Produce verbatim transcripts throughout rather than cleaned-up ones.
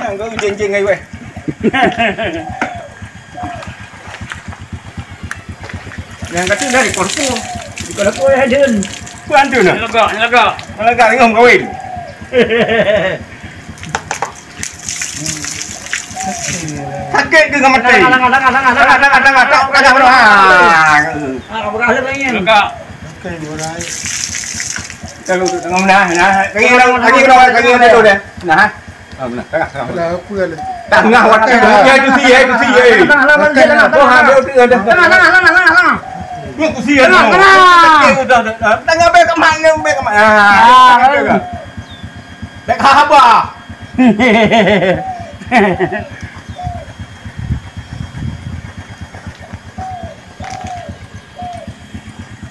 Nyang keu jeng-jeng ngai weh. Nyang kata dari korpo. Di korpo ya, Dun. Puan tu nah. Nyelagak, nyelagak. Nyelagak ngom kawin. Sakét keu ngon maté? Tangah, tangah, tangah, tangah, tangah. Tangah, tangah, tangah, tangah, tangah. Ah, berhasil lagi. Nyelagak. Okey, berhasil. Kalau tengah nah, nah. Lagi, lagi, lagi, lagi, lagi, lagi, lagi. Nah. Ah, beuna. Tangah, tangah. Ada apa lagi? Tangah waktu tu. Ya, tu si, ya, tu si, ya. Tangah, tangah, tangah, tangah. Oh, ada tu, ada. Tangah, tangah, tangah, tangah, tangah. Ni tu si, ya. Tangah, tangah. Okey, udah, dah, dah. Tangah baik ke mana, baik ke mana? Ah, ah, baik ke mana? Baik haba.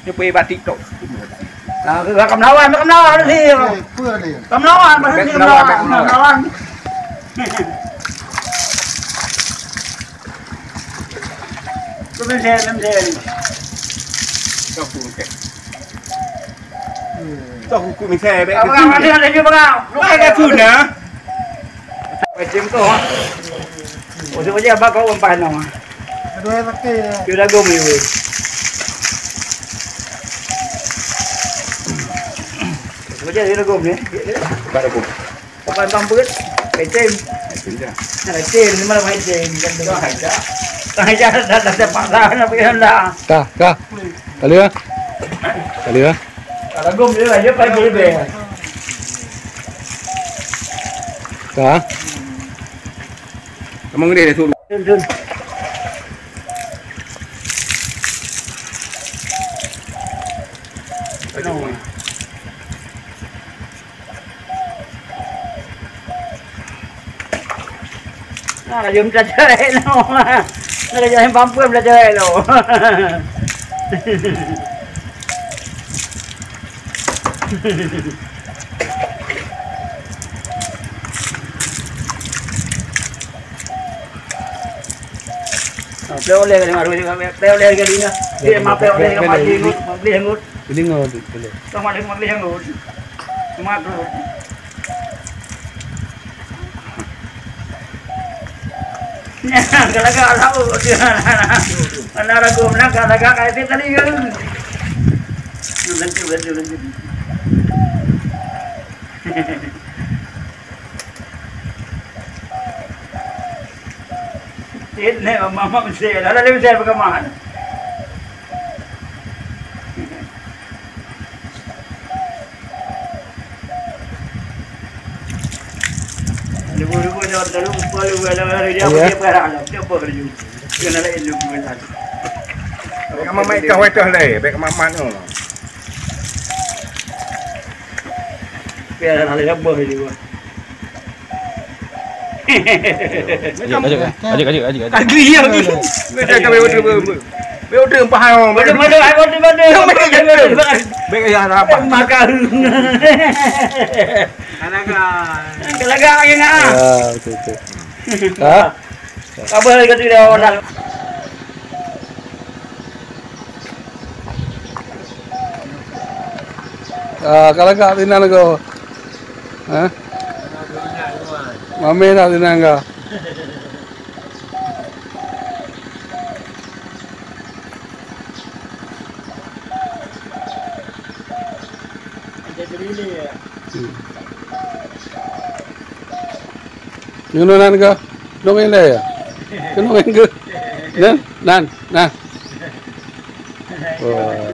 Dia pergi bak TikTok. Nah, ka melawan, ka melawan, ka melawan. Ka melawan, ka melawan. Ka melawan. Toh hukum saya, baik. Abang, ada, ada juga, Bang. Ada guna. Macam tu, ha. Ujung-ujung abang kau umpan nama. Aduh, pakai dah. Dia dah gom ni, weh. Macam dia dah gom ni. Baru gom. Pakai bang perut. Pecen. Pecen. Pecen, ni malah pecen. Kan tu. Dah, dah, dah, dah, dah, dah, dah, dah, dah. Ka, ka. Ka lheueh? Ka lheueh? Kalau gom dia lah, dia pakai lebih. Ka? Kamu ngeri dah suruh. Dun, dun. Nah, laju minta cerai lo. Nah, laju minta ampun minta cerai lo. Nah, plek oleh kali, plek oleh kali ni. Dia mape oleh kali ni. Ini ngau tu, boleh. Sama dengan magleh yang tu. Cuma tu. Nyan, galak-galak laôt. Mana ragu, mana galak-galak, kayak tadi kan. Lanjut, lanjut, lanjut. Ini mama mesti, ada mesti bagaimana? Lugu-lugu nyoe terlalu lupa, lupa, lupa, lupa, dia apa dia parah lah, dia apa kerja. Kena lain lugu kan. Bèk ka mamat ikah weteh lé, bèk ka mamat nyoe. Biar ada sabar dia. Ajak, ajak, ajak, ajak, ajak. Agri ya, agri. Macam kami order, order, order. Kami order empat orang. Order, order, order, order. Baik, ya, apa? Makan. Kalaga. Kalaga, ya, nak. Ya, betul, betul. Ha? Apa lagi tu dah orang? Ah, ka lagak sinan ko. Ha? Mamé na sinan ka. Hmm. Nyoe nan ka. Nong ilèe ya. Kenong ke? Nan, nan, nan. Oh.